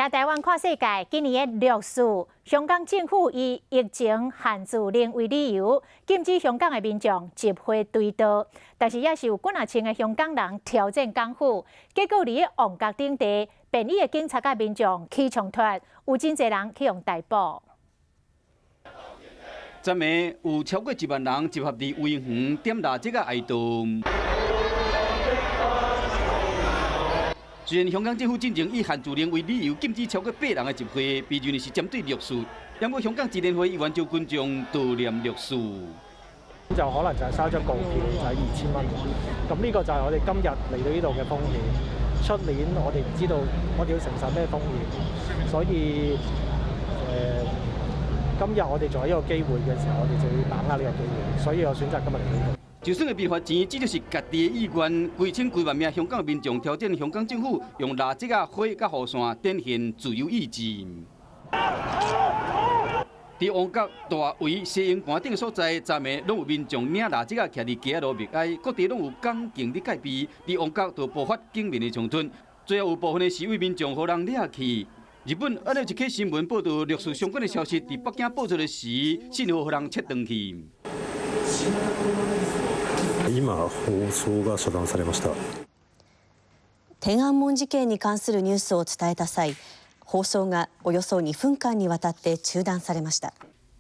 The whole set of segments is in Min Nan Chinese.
徛台灣看世界，今年的六四，香港政府以疫情限聚令為理由，禁止香港的民眾集會追悼。但是也是有幾若千个香港人挑戰港府，結果佇咧旺角等地，便衣的警察佮民眾起衝突，有真濟人去予逮捕。昨暝有超過1萬人集合佇維園點蠟燭仔哀悼。雖然香港政府進前以限聚令為理由禁止超過八人的集會，被認為是針對六四。不過香港支聯會議員召群眾悼念六四。就可能就係收張告票，就係2000蚊。咁呢個就係我哋今日嚟到呢度嘅風險。出年我哋唔知道我哋要承受咩風險，所以今日我哋仲有呢個機會嘅時候，我哋就要把握呢個機會。所以我選擇今日嚟到呢度。就算會被罰錢，這就是家己的意願。幾千幾萬名香港民眾挑戰香港政府，用蠟燭仔、火佮雨傘展現自由意志。佇旺角大圍西營盤等所在，昨暝攏有民眾領蠟燭仔徛佇街仔路默哀，各地攏有港警佇戒備。佇旺角就爆發警民的衝突，最後有部分的示威民眾予人掠去。日本 NHK 新聞報導六四相關的消息，佇北京報出的時，信號予人切斷去。今、放送が遮断されました。天安門事件に関するニュースを伝えた際、放送がおよそ2分間にわたって中断されました。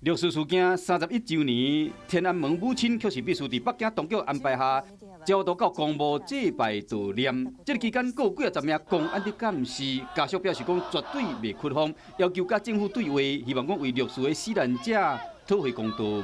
六四事件31周年，天安門母親卻是必須佇北京當局安排下，才到公墓祭拜悼念。這個期間，閣有幾仔十名公安佇監視，家屬表示講絕對袂屈服，要求佮政府對話，希望講為六四的死難者討回公道。